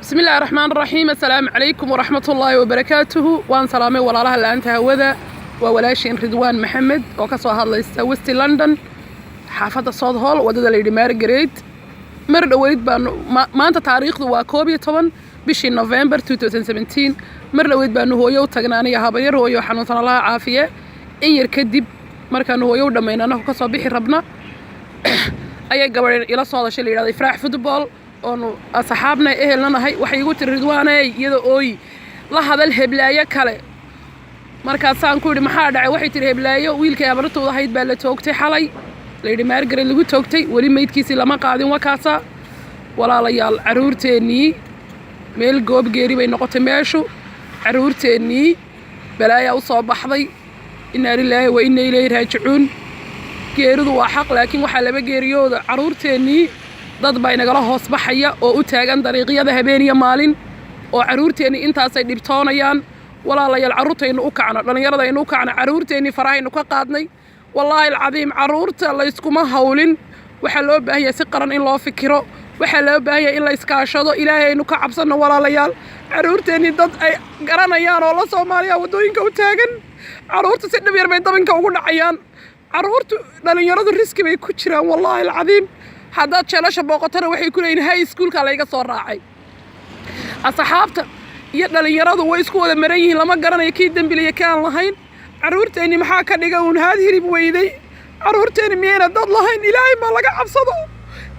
Bismi illaahi raxmaan raxiim. Assalaamu calaykum waraxmatullaahi wabarakaatuhu. Waan salaamay walaalaha la-aanta hawada. Waa walaashiin Ridwaan Maxamed oo ka soo hadlaysa West London, xaafadda Southall, waddada layidhi Margaret. Mar dhoweyd baanu, maanta taariikhdu waa 11 bishii November 2017. Mar dhoweyd baanu hooyo u tagnay, aniga habaryar. Hooyo xanuunsan, Allaha caafiye. In yar kadib markaanu hooyo u dhammayno, annagu ka soo bixi rabna, ayay gabadh ila soo hadashay la yidhahda Ifraax Football, oonu asxaabna ehelna nahay. Waxay igu tiri, "Ridwaaney, iyada ooyi la hadal heblaayo kale." Markaasaan ku yidhi, "Maxaa dhacay?" Waxay tihi, "Heblaayo wiilkay habartooda ahayd baa la toogtay xalay, layidhi Margaret lagu toogtay, weli meydkiisii lama qaadin." Wakaasa walaalayaal, carruurteennii meel goob geeri bay noqotay meeshu. Carruurteennii balaayaa u soo baxday. Innaa lilaahi wa inna ilayhi raajicuun. Geeridu waa xaq, laakiin waxaa laba geeriyooda carruurteennii. Dad baa inagala hoos baxaya oo u taagan dariiqyada habeen iyo maalin, oo carruurteennii intaasay dhibtoonayaan. Walaalayaal, carruurtaynu u kacno, dhallinyaradaynu u kacno. Carruurteennii farahaynu ka qaadnay. Wallaahi alcadiim, carruurta layskuma hawlin. Waxaa loo baahan yahay si qaran in loo fikiro. Waxaa loo baahan yahay in la iskaashado. Ilaahay aynu ka cabsanno, walaalayaal. Carruurteennii dad ay garanayaan oo la Soomaaliya waddooyinka u taagan. Carruurta si dhib yar bay dabinka ugu dhacayaan. Carruurtu, dhallinyaradu risk bay ku jiraan, wallaahi alcadiim. Haddaad jeelasha booqatana, waxay ku leeyihin high schoolka layga soo raacay. Asxaabta iyo dhallinyaradu way isku wada maran yihiin. Lama garanayo kii dembiliya ki aan lahayn. Carruurteenni maxaa ka dhiga uun haad hilib weyday? Carruurteenni miyayna dad lahayn? Ilaahay ma laga cabsado.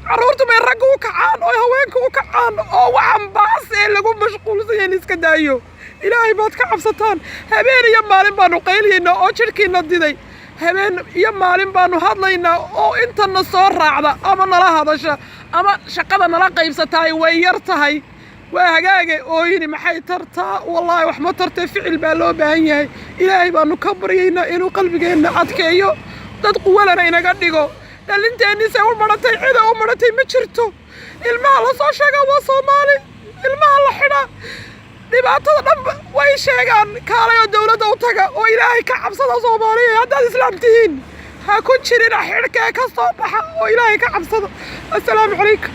Carruurtu may ragga u kacaan oo haweenka u kacaan, oo waxan baas ee lagu mashquulsan yahin iska daayo. Ilaahay baad ka cabsataan. Habeen iyo maalin baanu qayliyaynaa oo jidhkiina diday. Habeen iyo maalin baanu hadlaynaa, oo intana soo raacda ama nala hadasha ama shaqada nala qaybsataay way yar tahay. Waa hagaage, ooyini maxay tartaa? Wallaahi wax ma tartee, ficil baa loo baahan yahay. Ilaahay baanu ka baryaynaa inuu qalbigeenna adkeeyo, dad quwalana inaga dhigo. Dhalinteennise u maratay, cida u maratay ma jirto. Ilmaha la soo sheegaa waa Soomaali. Ilmaha la xidha, dhibaatada dhanba way sheegaan. Kaalay oo dawladda u taga oo Ilaahay ka cabsada. Soomaaliya, haddaad Islaam tihiin, ha ku jirina xidhkee, ka soo baxa oo Ilaahay ka cabsada. Assalaamu calaykum.